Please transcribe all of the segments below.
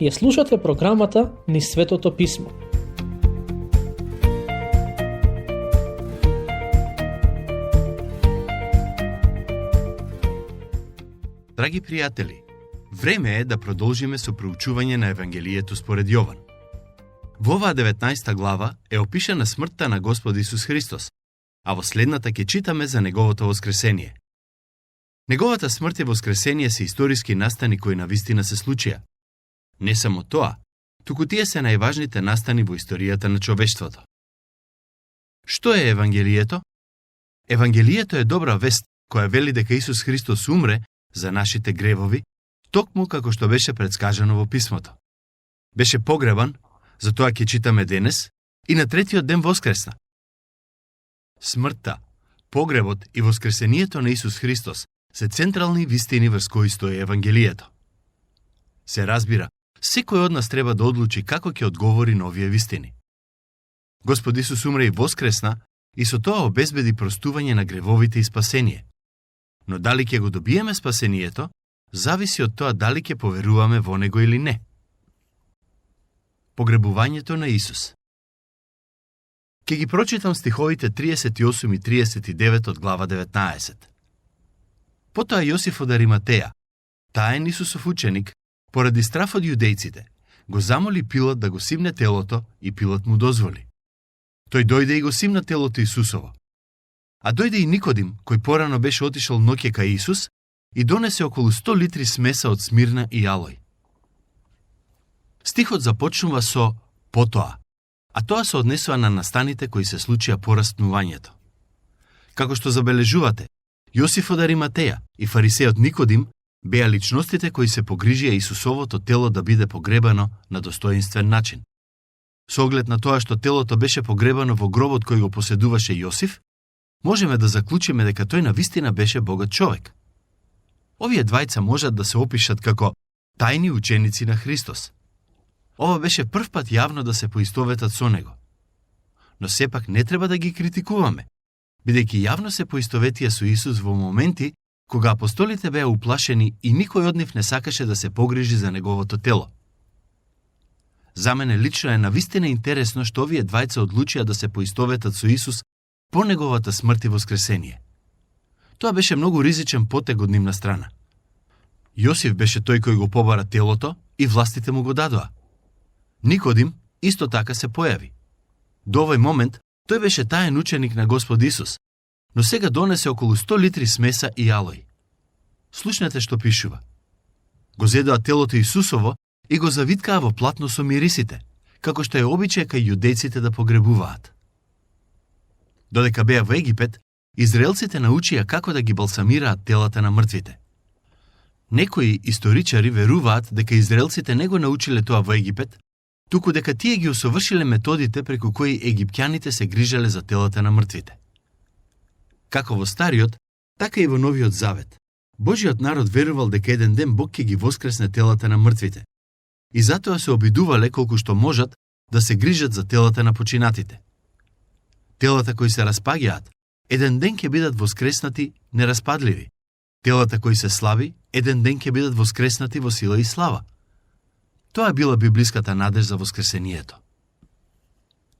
Ја слушате програмата Низ Светото Писмо. Драги пријатели, време е да продолжиме со проучување на Евангелието според Јован. Во оваа 19 глава е опишана смртта на Господ Исус Христос, а во следната ќе читаме за Неговото воскресение. Неговата смрт и воскресение се историски настани кои навистина се случија. Не само тоа, туку тие се најважните настани во историјата на човештвото. Што е Евангелието? Евангелието е добра вест која вели дека Исус Христос умре за нашите гревови, токму како што беше предскажано во Писмото. Беше погребан, затоа ќе читаме денес, и на третиот ден воскресна. Смртта, погребот и воскресението на Исус Христос се централни вистини врз кои стои Евангелието. Се разбира, секој од нас треба да одлучи како ќе одговори на овие вистини. Господ Исус умре и воскресна и со тоа обезбеди простување на гревовите и спасение. Но дали ќе го добиеме спасението, зависи од тоа дали ќе поверуваме во Него или не. Погребувањето на Исус. Ќе ги прочитам стиховите 38 и 39 од глава 19. Потоа Јосиф од Ариматеја, таен Исусов ученик, поради страф од јудејците, го замоли Пилат да го симне телото и Пилат му дозволи. Тој дојде и го симна телото Исусово. А дојде и Никодим, кој порано беше отишел ноќе кај Исус и донесе околу 100 литри смеса од смирна и алој. Стихот започнува со «потоа», а тоа се однесува на настаните кои се случија по раснувањето. Како што забележувате, Јосиф од Ариматеја и фарисеот Никодим беа личностите кои се погрижија Исусовото тело да биде погребано на достоинствен начин. Со оглед на тоа што телото беше погребано во гробот кој го поседуваше Јосиф, можеме да заклучиме дека тој навистина беше богат човек. Овие двајца можат да се опишат како тајни ученици на Христос. Ова беше прв пат јавно да се поистоветат со него. Но сепак не треба да ги критикуваме, бидејќи јавно се поистоветија со Исус во моменти кога апостолите беа уплашени и никој од нив не сакаше да се погрижи за неговото тело. За мене лично е навистина интересно што овие двајца одлучија да се поистоветат со Исус по неговата смрт и воскресение. Тоа беше многу ризичен потег од нивна страна. Јосиф беше тој кој го побара телото и властите му го дадоа. Никодим исто така се појави. До овој момент тој беше таен ученик на Господ Исус, но сега донесе околу 100 литри смеса и алој. Слушнете што пишува. Го зедоа телото Исусово и го завиткаа во платно со мирисите, како што е обичај кај јудејците да погребуваат. Додека беа во Египет, израелците научија како да ги балсамираат телата на мртвите. Некои историчари веруваат дека израелците не го научиле тоа во Египет, туку дека тие ги усовршиле методите преку кои египтјаните се грижале за телата на мртвите. Како во Стариот, така и во Новиот Завет, Божиот народ верувал дека еден ден Бог ќе ги воскресне телата на мртвите, и затоа се обидувале колку што можат да се грижат за телата на починатите. Телата кои се распаѓаат, еден ден ќе бидат воскреснати нераспадливи. Телата кои се слаби, еден ден ќе бидат воскреснати во сила и слава. Тоа била библиската надеж за воскресението.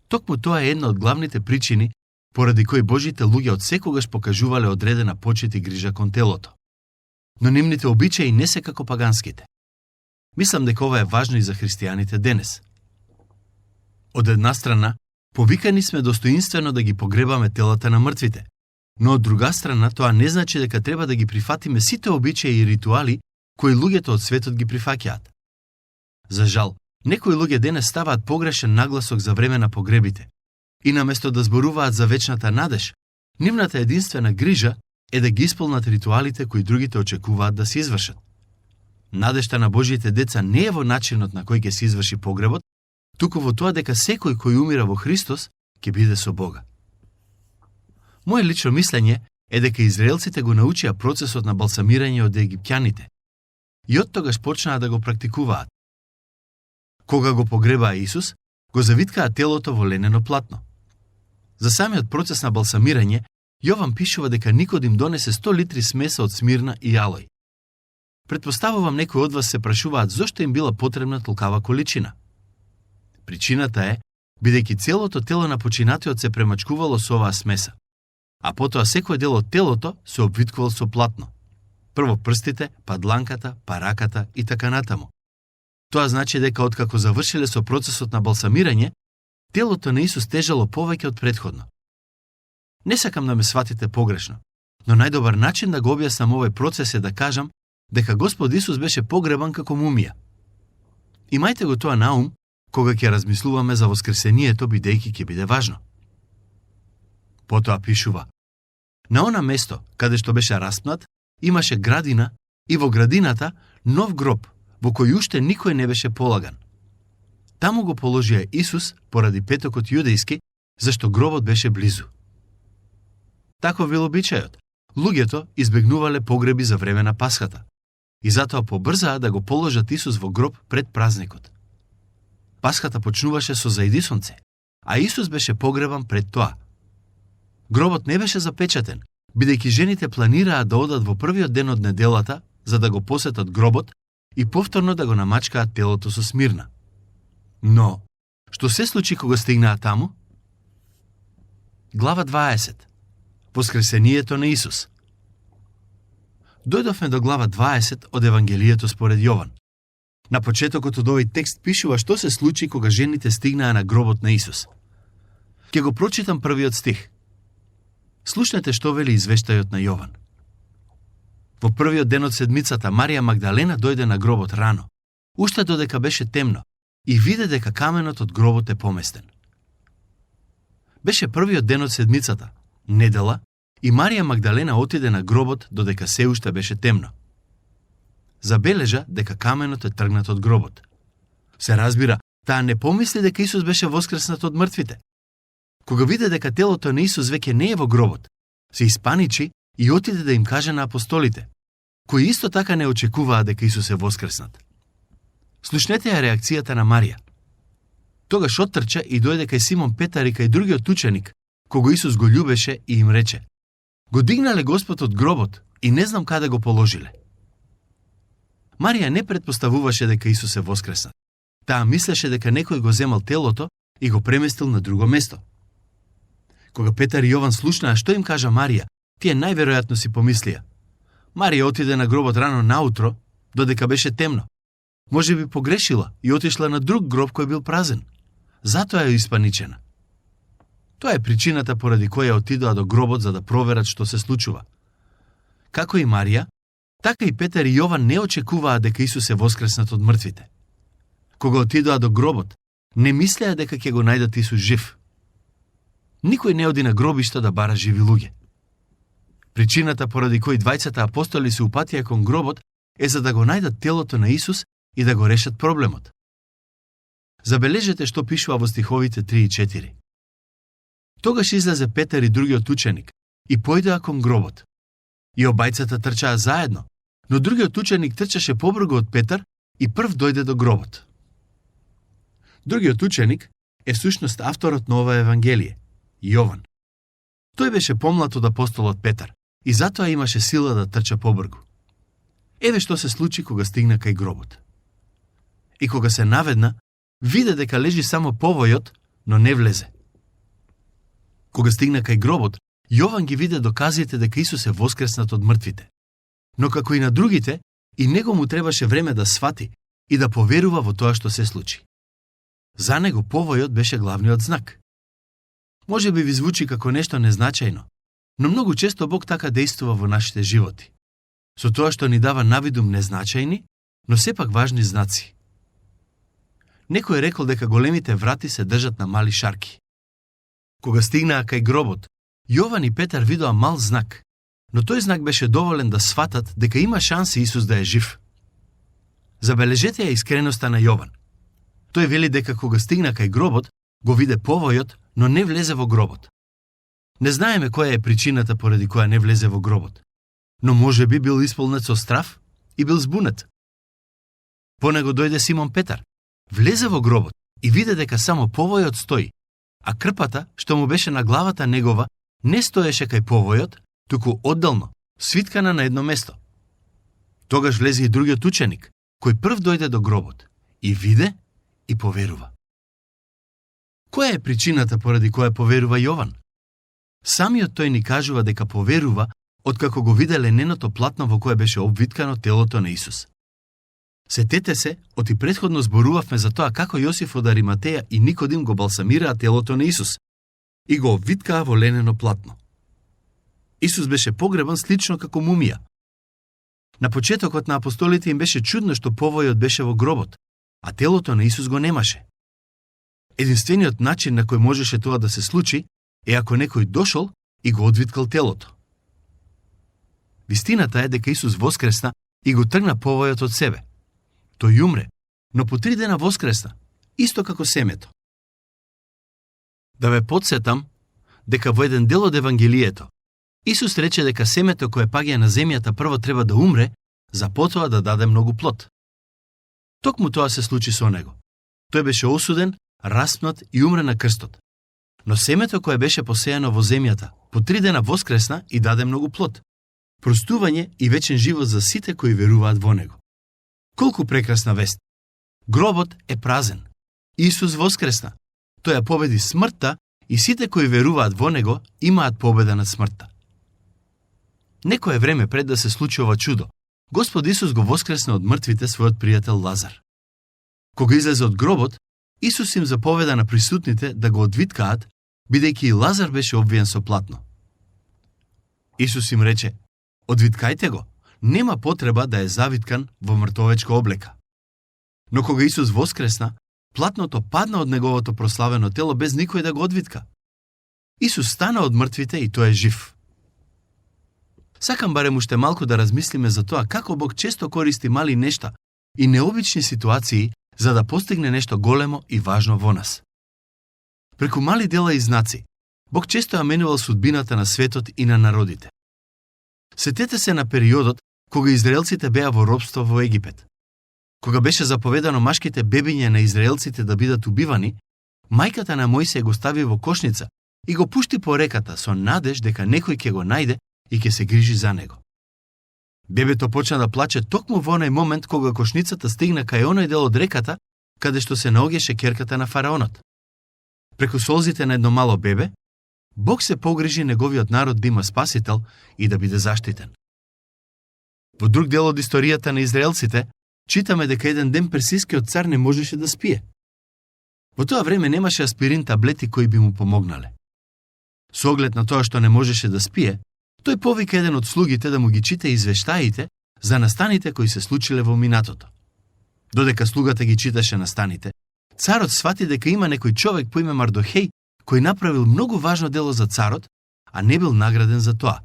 Токму тоа е една од главните причини поради кои Божите луѓе од секогаш покажувале одредена почит и грижа кон телото. Но нивните обичаи не се како паганските. Мислам дека ова е важно и за христијаните денес. Од една страна, повикани сме достоинствено да ги погребаме телата на мртвите, но од друга страна тоа не значи дека треба да ги прифатиме сите обичаи и ритуали кои луѓето од светот ги прифаќаат. За жал, некои луѓе денес ставаат погрешен нагласок за време на погребите и наместо да зборуваат за вечната надеж, нивната единствена грижа е да ги исполнат ритуалите кои другите очекуваат да се извршат. Надежта на Божиите деца не е во начинот на кој ќе се изврши погребот, туку во тоа дека секој кој умира во Христос ќе биде со Бога. Моje лично мислење е дека израелците го научија процесот на балсамирање од египтјаните и од тогаш почнаа да го практикуваат. Кога го погребаа Исус, го завиткаа телото во ленено платно. За самиот процес на балсамирање, Јован пишува дека Никодим донесе 100 литри смеса од смирна и алој. Претпоставувам некои од вас се прашуваат зошто им била потребна толкава количина. Причината е, бидејќи целото тело на починатиот се премачкувало со оваа смеса, а потоа секој дел од телото се обвиткувал со платно. Прво прстите, па дланката, па раката и така натаму. Тоа значи дека откако завршиле со процесот на балсамирање, телото на Исус тежало повеќе од претходно. Не сакам да ме сватите погрешно, но најдобар начин да го објаснам овој процес е да кажам дека Господ Исус беше погребан како мумија. Имајте го тоа на ум кога ќе размислуваме за воскресението, бидејќи ќе биде важно. Потоа пишува: на она место каде што беше распнат, имаше градина и во градината нов гроб, во кој уште никој не беше полаган. Таму го положија Исус поради петокот јудејски, зашто гробот беше близу. Таков бил обичајот. Луѓето избегнувале погреби за време на Пасхата и затоа побрзаа да го положат Исус во гроб пред празникот. Пасхата почнуваше со зајди сонце, а Исус беше погребан пред тоа. Гробот не беше запечатен, бидејќи жените планираа да одат во првиот ден од неделата за да го посетат гробот и повторно да го намачкаат телото со смирна. Но, што се случи кога стигнаа таму? Глава 20. Воскресението на Исус. Дојдовме до глава 20 од Евангелието според Јован. На почетокот од овој текст пишува што се случи кога жените стигнаа на гробот на Исус. Ќе го прочитам првиот стих. Слушнете што вели извештајот на Јован. Во првиот ден од седмицата Марија Магдалена дојде на гробот рано, уште додека беше темно, и виде дека каменот од гробот е поместен. Беше првиот ден од седмицата, недела, и Марија Магдалена отиде на гробот додека се уште беше темно. Забележа дека каменот е тргнат од гробот. Се разбира, таа не помисли дека Исус беше воскреснат од мртвите. Кога виде дека телото на Исус веќе не е во гробот, се испаничи и отиде да им каже на апостолите, кои исто така не очекуваа дека Исус е воскреснат. Слушнете ја реакцијата на Марија. Тогаш оттрча и дојде кај Симон Петар и кај другиот ученик, кого Исус го љубеше, и им рече: го дигнале Господ од гробот и не знам каде го положиле. Марија не претпоставуваше дека Исус е воскреснат. Таа мислеше дека некој го земал телото и го преместил на друго место. Кога Петар и Јован слушнаа што им кажа Марија, тие најверојатно си помислија: Марија отиде на гробот рано наутро, додека беше темно. Може би погрешила и отишла на друг гроб кој бил празен. Затоа е испаничена. Тоа е причината поради која отидоа до гробот за да проверат што се случува. Како и Марија, така и Петар и Јован не очекуваа дека Исус е воскреснат од мртвите. Кога отидоа до гробот, не мислеа дека ќе го најдат Исус жив. Никој не оди на гробишта да бара живи луѓе. Причината поради кој двајцата апостоли се упатија кон гробот е за да го најдат телото на Исус и да го решат проблемот. Забележете што пишува во стиховите 3 и 4. Тогаш излезе Петар и другиот ученик и појдоа кон гробот. И обајцата трчаа заедно, но другиот ученик трчаше побрзо од Петар и прв дојде до гробот. Другиот ученик е всушност авторот на ова Евангелие, Јован. Тој беше помлад од апостолот Петар и затоа имаше сила да трча побрзо. Еве што се случи кога стигна кај гробот. И кога се наведна, виде дека лежи само повојот, но не влезе. Кога стигна кај гробот, Јован ги виде доказите дека Исус е воскреснат од мртвите. Но како и на другите, и него му требаше време да свати и да поверува во тоа што се случи. За него повојот беше главниот знак. Може би ви звучи како нешто незначајно, но многу често Бог така действува во нашите животи. Со тоа што ни дава навидум незначајни, но сепак важни знаци. Некој рекол дека големите врати се држат на мали шарки. Кога стигнаа кај гробот, Јован и Петар видоа мал знак, но тој знак беше доволен да сватат дека има шанси Исус да е жив. Забележете ја искреноста на Јован. Тој вели дека кога стигна кај гробот, го виде повојот, но не влезе во гробот. Не знаеме која е причината поради која не влезе во гробот, но може би бил исполнет со страв и бил збунет. По него дојде Симон Петар, влезе во гробот и виде дека само повојот стои, а крпата, што му беше на главата негова, не стоеше кај повојот, туку одделно, свиткана на едно место. Тогаш влезе и другиот ученик, кој прв дојде до гробот, и виде и поверува. Која е причината поради која поверува Јован? Самиот тој ни кажува дека поверува откако го виде лененото платно во кое беше обвиткано телото на Исус. Сетете се, оти претходно зборувавме за тоа како Јосиф од Ариматеја и Никодим го балсамираа телото на Исус и го обвиткаа во ленено платно. Исус беше погребан слично како мумија. На почетокот на апостолите им беше чудно што повојот беше во гробот, а телото на Исус го немаше. Единствениот начин на кој можеше тоа да се случи е ако некој дошол и го одвиткал телото. Вистината е дека Исус воскресна и го тргна повојот од себе. Тој умре, но по 3 дена воскресна, исто како семето. Да ве потсетам дека во еден дел од Евангелието Исус рече дека семето кое паѓа на земјата прво треба да умре, за потоа да даде многу плод. Токму тоа се случи со него. Тој беше осуден, распнат и умре на крстот. Но семето кое беше посејано во земјата, по 3 дена воскресна и даде многу плод. Простување и вечен живот за сите кои веруваат во него. Колку прекрасна вест! Гробот е празен. Исус воскресна. Тој ја победи смртта и сите кои веруваат во него имаат победа над смртта. Некое време пред да се случи ова чудо, Господ Исус го воскресна од мртвите својот пријател Лазар. Кога излезе од гробот, Исус им заповеда на присутните да го одвиткаат, бидејќи и Лазар беше обвиен со платно. Исус им рече: "Одвиткајте го, нема потреба да е завиткан во мртовечка облека." Но кога Исус воскресна, платното падна од неговото прославено тело без никој да го одвитка. Исус стана од мртвите и тој е жив. Сакам барем уште малку да размислиме за тоа како Бог често користи мали нешта и необични ситуации за да постигне нешто големо и важно во нас. Преку мали дела и знаци, Бог често ја менувал судбината на светот и на народите. Сетете се на периодот кога израелците беа во робство во Египет. Кога беше заповедано машките бебиња на израелците да бидат убивани, мајката на Мојсија го стави во кошница и го пушти по реката со надеж дека некој ќе го најде и ќе се грижи за него. Бебето почна да плаче токму во оној момент кога кошницата стигна кај оној дел од реката каде што се наоѓаше ќерката на фараонот. Преку солзите на едно мало бебе, Бог се погрижи неговиот народ да има спасител и да биде заштитен. Во друг дел од историјата на израелците, читаме дека еден ден персискиот цар не можеше да спие. Во тоа време немаше аспирин таблети кои би му помогнале. Со оглед на тоа што не можеше да спие, тој повика еден од слугите да му ги чита извештаите за настаните кои се случиле во минатото. Додека слугата ги читаше настаните, царот свати дека има некој човек по име Мардохеј кој направил многу важно дело за царот, а не бил награден за тоа.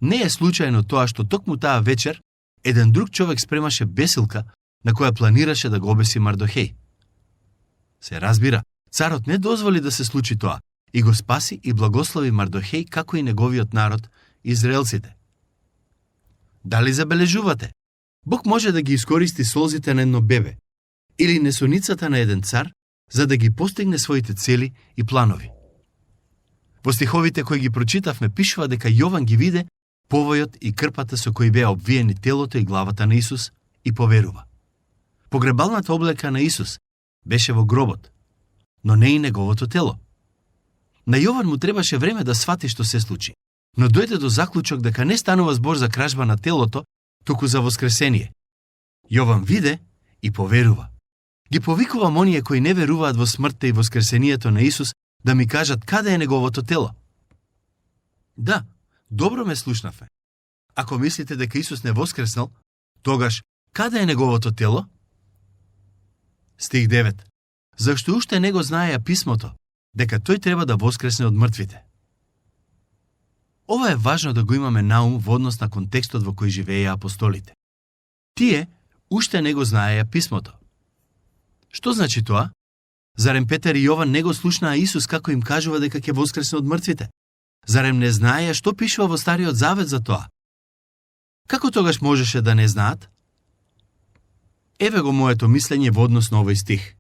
Не е случајно тоа што токму таа вечер еден друг човек спремаше бесилка на која планираше да го обеси Мардохеј. Се разбира, царот не дозволи да се случи тоа и го спаси и благослови Мардохеј како и неговиот народ, израелците. Дали забележувате? Бог може да ги искористи солзите на едно бебе или несоницата на еден цар за да ги постигне своите цели и планови. Во стиховите кои ги прочитавме пишува дека Јован ги виде повојот и крпата со кои беа обвиени телото и главата на Исус и поверува. Погребалната облека на Исус беше во гробот, но не и неговото тело. На Јован му требаше време да свати што се случи, но дојде до заклучок дека не станува збор за кражба на телото, туку за воскресение. Јован виде и поверува. Ги повикувам оние кои не веруваат во смртта и воскресението на Исус да ми кажат каде е неговото тело. Да, добро ме слушнавме. Ако мислите дека Исус не воскреснал, тогаш каде е неговото тело? Стих 9. Зашто уште не го знаеја писмото, дека тој треба да воскресне од мртвите. Ова е важно да го имаме на ум во однос на контекстот во кој живееја апостолите. Тие уште не го знаеја писмото. Што значи тоа? Зарем Петар и Јован не го слушнаа Исус како им кажува дека ќе воскресне од мртвите? Зарем не знаеја што пишува во Стариот Завет за тоа? Како тогаш можеше да не знаат? Еве го моето мислење во однос на овој стих.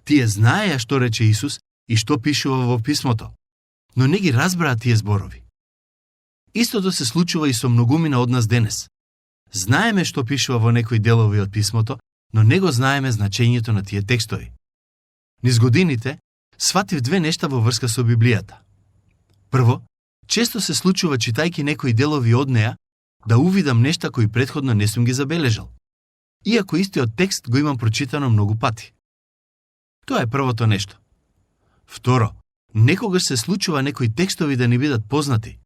Тие знаеја што рече Исус и што пишува во писмото, но не ги разбраа тие зборови. Истото се случува и со многумина од нас денес. Знаеме што пишува во некои делови од писмото, но не го знаеме значењето на тие текстови. Низ годините, сватив две нешта во врска со Библијата. Прво, често се случува читајќи некои делови од неа, да увидам нешта кои претходно не сум ги забележал, иако истиот текст го имам прочитано многу пати. Тоа е првото нешто. Второ, некогаш се случува некои текстови да ни бидат познати,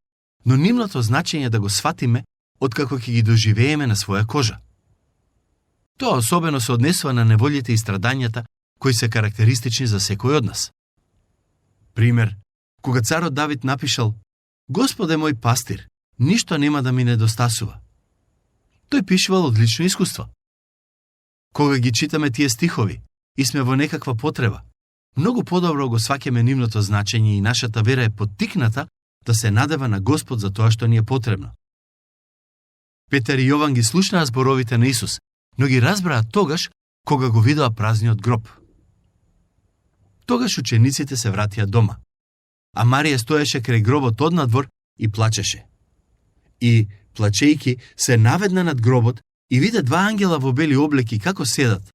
но нивното значење да го сватиме откако ќе ги доживееме на своја кожа. Тоа особено се однесува на неволите и страдањата кои се карактеристични за секој од нас. Пример, кога царот Давид напишал «Господ е мој пастир, ништо нема да ми недостасува». Тој пишувал од лично искуство. Кога ги читаме тие стихови и сме во некаква потреба, многу подобро го сваќаме нивното значење и нашата вера е поттикната да се надева на Господ за тоа што ни е потребно. Петар и Јован ги слушнаа зборовите на Исус, но ги разбраа тогаш кога го видоа празниот гроб. Тогаш учениците се вратија дома, а Марија стоеше крај гробот однадвор и плачеше. И, плачејќи, се наведна над гробот и виде два ангела во бели облеки како седат,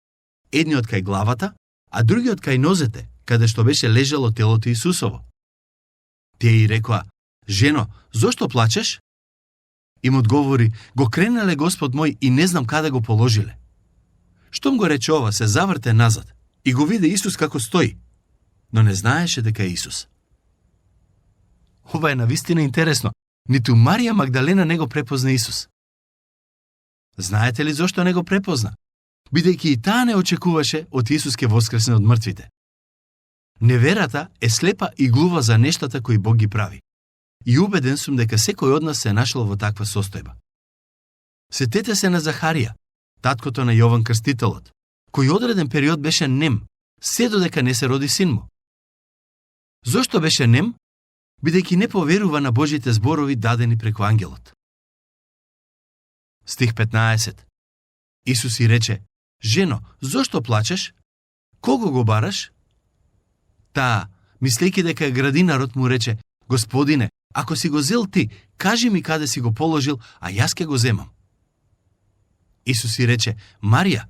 едниот кај главата, а другиот кај нозете, каде што беше лежало телото Исусово. Тие и рекоа: «Жено, зошто плачеш?» Им одговори: «Го кренеле Господ мој и не знам каде го положиле». Штом го рече ова, се заврте назад и го виде Исус како стои, но не знаеше дека е Исус. Ова е навистина интересно. Ниту Марија Магдалена не го препозна Исус. Знаете ли зошто не го препозна? Бидејќи и таа не очекуваше од Исус ке воскресне од мртвите. Неверата е слепа и глува за нештата кои Бог ги прави. И убеден сум дека секој од нас се нашол во таква состојба. Сетете се на Захарија, таткото на Јован Крстителот, кој одреден период беше нем, се додека не се роди син му. Зошто беше нем? Бидејќи не поверува на Божите зборови дадени преку ангелот. Стих 15. Исус и рече: «Жено, зошто плачеш? Кого го бараш?» Таа, мислејќи дека е градинарот, му рече: «Господине, ако си го зел ти, кажи ми каде си го положил, а јас ке го земам». Исус и рече: «Марија».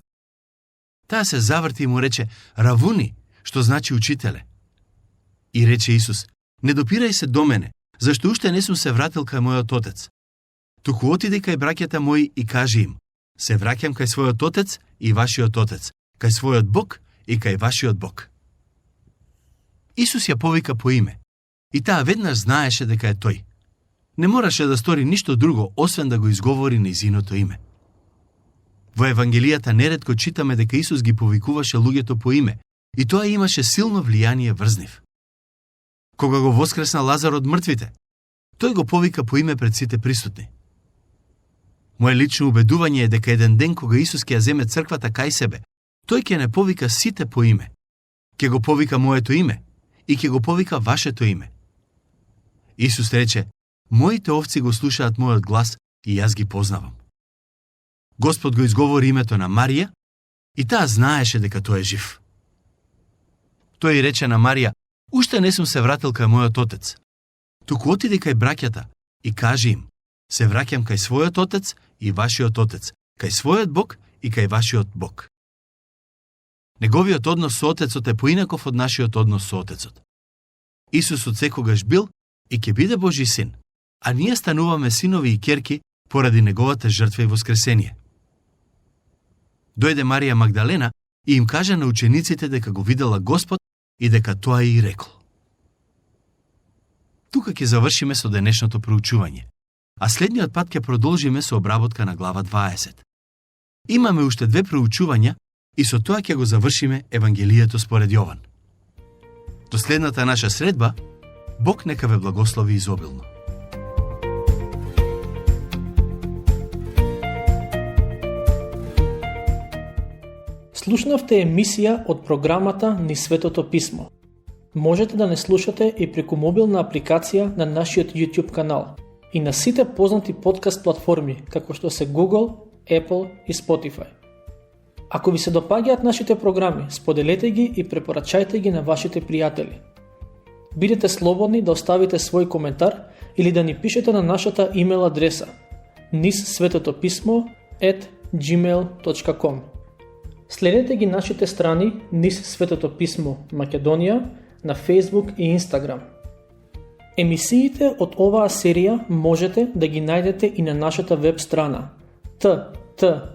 Таа се заврти и му рече: «Равуни», што значи учителе. И рече Исус: «Не допирај се до мене, зашто уште не сум се вратил кај мојот отец. Туку отиди кај браќата мои и кажи им: се враќам кај својот отец и вашиот отец, кај својот Бог и кај вашиот Бог». Исус ја повика по име, и таа веднаш знаеше дека е тој. Не мораше да стори ништо друго, освен да го изговори нејзиното име. Во Евангелијата неретко читаме дека Исус ги повикуваше луѓето по име, и тоа имаше силно влијание врз нив. Кога го воскресна Лазар од мртвите, тој го повика по име пред сите присутни. Моje лично убедување е дека еден ден кога Исус ќе ја земе црквата кај себе, тој ќе не повика сите по име. Ќе го повика моето име и ќе го повика вашето име. Исус рече: «Моите овци го слушаат мојот глас и јас ги познавам». Господ го изговори името на Марија и таа знаеше дека тој е жив. Тој рече на Марија: «Уште не сум се вратил кај мојот отец. Туку отиди кај браќата и кажи им: се враќам кај својот отец и вашиот отец, кај својот Бог и кај вашиот Бог». Неговиот однос со Отецот е поинаков од нашиот однос со Отецот. Исус од секогаш бил и ќе биде Божи син, а ние стануваме синови и ќерки поради неговата жртва и воскресение. Дојде Марија Магдалена и им кажа на учениците дека го видела Господ и дека тоа и рекол. Тука ќе завршиме со денешното проучување, а следниот пат ќе продолжиме со обработка на глава 20. Имаме уште две проучувања и со тоа ќе го завршиме Евангелието според Јован. До следната наша средба, Бог нека ве благослови изобилно. Слушнавте емисија од програмата Низ Светото Писмо. Можете да не слушате и преку мобилна апликација на нашиот YouTube канал и на сите познати подкаст платформи, како што се Google, Apple и Spotify. Ако ви се допаѓаат нашите програми, споделете ги и препорачајте ги на вашите пријатели. Бидете слободни да оставите свој коментар или да ни пишете на нашата имейл адреса nizsvetotopисmo nis@gmail.com. Следете ги нашите страни Низ Светото Писмо Македонија на Facebook и Instagram. Емисиите од оваа серија можете да ги најдете и на нашата веб страна ttb.twr.org.